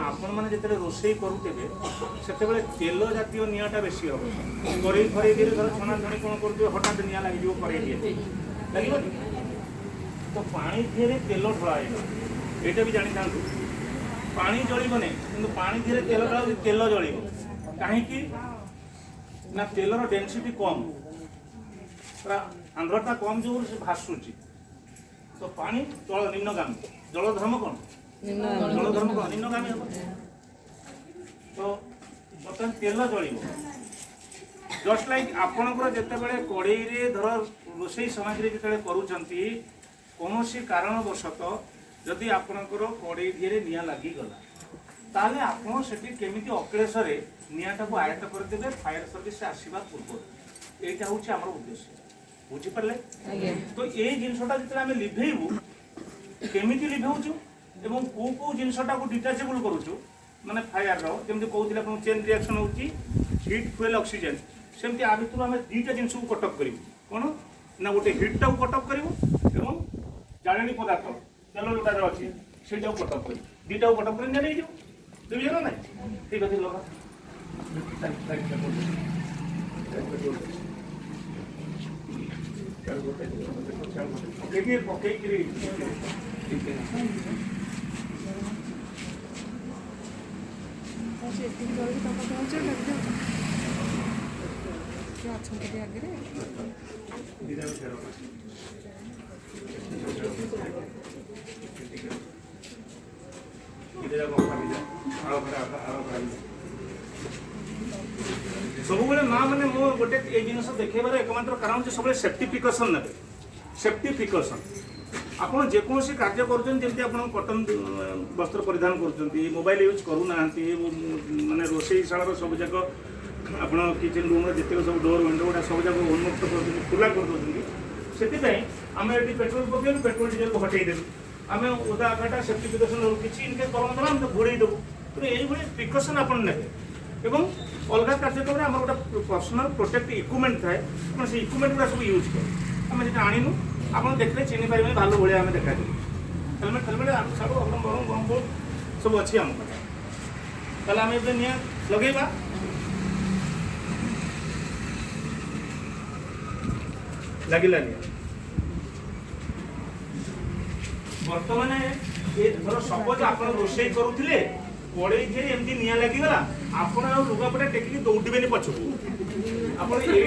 ନା ଆପଣମାନେ ଯେତେବେଳେ ରୋଷେଇ କରୁଥିବେ ସେତେବେଳେ ତେଲ ଜାତୀୟ ନିଆଁଟା ବେଶୀ ହେବ। କରେଇ ଫରେଇ ଦିଏ, ଧର ଛଣାଛଣି କ'ଣ କରୁଥିବେ, ହଠାତ୍ ନିଆଁ ଲାଗିଯିବ କରେଇ ଦିଏ, ଲାଗିବନି ତ? ପାଣି ଦିହରେ ତେଲ ଢଳା ହେଇଗଲା, ଏଇଟା ବି ଜାଣିଥାନ୍ତୁ। ପାଣି ଜଳିବନି, କିନ୍ତୁ ପାଣି ଦିହରେ ତେଲ ଢଳା ହଉଛି, ତେଲ ଜଳିବ। କାହିଁକି ନା ତେଲର ଡେନ୍ସିଟି କମ୍, ପୁରା ଆନ୍ଧ୍ରଟା କମ୍ ଯୋଗୁଁ ସେ ଭାସୁଛି। ତ ପାଣି ତଳ ନିମ୍ନଗାମୀ। ଜଳ ଧର୍ମ କ'ଣ? ଜଳ ଧର୍ମ କ'ଣ? ନିମ୍ନଗାମୀ ହେବ। ତ ବର୍ତ୍ତମାନ ତେଲ ଜଳିବ। ଜଷ୍ଟ ଲାଇକ୍ ଆପଣଙ୍କର ଯେତେବେଳେ କଡ଼େଇରେ ଧର ରୋଷେଇ ସାମଗ୍ରୀ ଯେତେବେଳେ କରୁଛନ୍ତି, କୌଣସି କାରଣବଶତଃ ଯଦି ଆପଣଙ୍କର କଡ଼େଇ ଦିହରେ ନିଆଁ ଲାଗିଗଲା, ତାହେଲେ ଆପଣ ସେଠି କେମିତି ଅକ୍ଳେଶରେ ନିଆଁଟାକୁ ଆୟତ୍ତ କରିଦେବେ ଫାୟାର ସର୍ଭିସ ଆସିବା ପୂର୍ବରୁ, ଏଇଟା ହେଉଛି ଆମର ଉଦ୍ଦେଶ୍ୟ। ବୁଝିପାରିଲେ ତ? ଏଇ ଜିନିଷଟା ଯେତେବେଳେ ଆମେ ଲିଭେଇବୁ, କେମିତି ଲିଭେଉଛୁ ଏବଂ କେଉଁ କେଉଁ ଜିନିଷଟାକୁ ଡିଟାଚେବୁଲ୍ କରୁଛୁ, ମାନେ ଫାୟାରର ଯେମିତି କହୁଥିଲେ ଆପଣଙ୍କୁ ଚେନ୍ ରିଆକ୍ସନ୍ ହେଉଛି ହିଟ୍ ଫୁଏଲ୍ ଅକ୍ସିଜେନ୍, ସେମିତି ଆ ଭିତରୁ ଆମେ ଦୁଇଟା ଜିନିଷକୁ କଟଅଫ୍ କରିବୁ। କ'ଣ ନା ଗୋଟେ ହିଟ୍ଟାକୁ କଟଅଫ୍ କରିବୁ ଏବଂ ଜାଳେଣୀ ପଦାର୍ଥ ତେଲ ଯୋଉଟାରେ ଅଛି ସେଇଟାକୁ କଟଅଫ୍ କରିବୁ। ଦୁଇଟାକୁ କଟଅଫ୍ କରି ନିଆଁ ନେଇଯିବ। ବୁଝିଲ ନା ନାଇଁ? ଠିକ୍ ଅଛି, ଲଗା। ପକେଇକି ପକେଇକିରି ସେ ଏତିକି ଜଳୁଛି, ତମ ପାଖେ ଅଛି, ଡାକି ଦେଉଛ। କିଏ ଅଛନ୍ତି ଟିକେ ଆଗରେ? ଦିଟା ଛାଡ଼। ଦିଟା ଯାକ ଅଖା, ଆଳ ଖରା, ଆଳ ଖରା। ସବୁବେଳେ ମା ମାନେ, ମୁଁ ଗୋଟେ ଏଇ ଜିନିଷ ଦେଖେଇବାର ଏକମାତ୍ର କାରଣ ହେଉଛି ସବୁବେଳେ ସେଫ୍ଟି ପ୍ରିକସନ୍ ନେବେ। ସେଫ୍ଟି ପ୍ରିକସନ୍, ଆପଣ ଯେକୌଣସି କାର୍ଯ୍ୟ କରୁଛନ୍ତି, ଯେମିତି ଆପଣ କଟନ୍ ବସ୍ତ୍ର ପରିଧାନ କରୁଛନ୍ତି, ମୋବାଇଲ ୟୁଜ୍ କରୁନାହାନ୍ତି, ମାନେ ରୋଷେଇ ଶାଳର ସବୁଯାକ ଆପଣ କିଚେନ୍ ରୁମ୍ର ଯେତିକ ସବୁ ଡୋର୍ ୱିଣ୍ଡୋ ଗୁଡ଼ା ସବୁଯାକ ଉନ୍ମୁକ୍ତ କରୁଛନ୍ତି, ଖୋଲା କରିଦେଉଛନ୍ତି। ସେଥିପାଇଁ ଆମେ ଏଠି ପେଟ୍ରୋଲ ପକେଇଲୁ, ପେଟ୍ରୋଲ ଡିଜେଲକୁ ହଟେଇ ଦେଲୁ। ଆମେ ଓଦା ଆଖାଟା ସେଫ୍ଟି ପ୍ରିକସନ୍, କିଛି ଇନକେସ୍ ଗରମ ଦେଲା, ଆମେ ତ ଘୋଡ଼େଇ ଦେବୁ। ତେଣୁ ଏଇଭଳି ପ୍ରିକସନ୍ ଆପଣ ନେବେ ଏବଂ ଅଲଗା କାର୍ଯ୍ୟକ୍ରମରେ ଆମର ଗୋଟେ ପର୍ସନାଲ ପ୍ରୋଟେକ୍ଟ ଇକ୍ୱିପମେଣ୍ଟ ଥାଏ, ଆପଣ ସେ ଇକ୍ୱିପମେଣ୍ଟ ଗୁଡ଼ା ସବୁ ୟୁଜ୍ କରୁ। ଆମେ ସେଟା ଆଣିନୁ, ଆପଣ ଦେଖିଲେ ଚିହ୍ନି ପାରିବେନି, ଭାଲୁ ଭଳିଆ ଆମେ ଦେଖାଯିବୁ। ହେଲମେଟ୍ ଫେଲମେଟ୍ ଆଡ଼ୁ ସାଡ଼ୁ ଅଗରମ ଗରମ ଗରମ ସବୁ ଅଛି ଆମ ପାଖରେ। ତାହେଲେ ଆମେ ଏବେ ନିଆଁ ଲଗେଇବା। ଲାଗିଲା ନିଆଁ। ବର୍ତ୍ତମାନ ଏ ଧର ସପୋଜ ଆପଣ ରୋଷେଇ କରୁଥିଲେ, କଡ଼େଇ ଦିହରେ ଏମିତି ନିଆଁ ଲାଗିଗଲା, ଆପଣ ଆଉ ଲୁଗାପଟା ଟେକିକି ଦୌଡ଼ିବେନି ପଛକୁ। ଆପଣ ଏଇଠି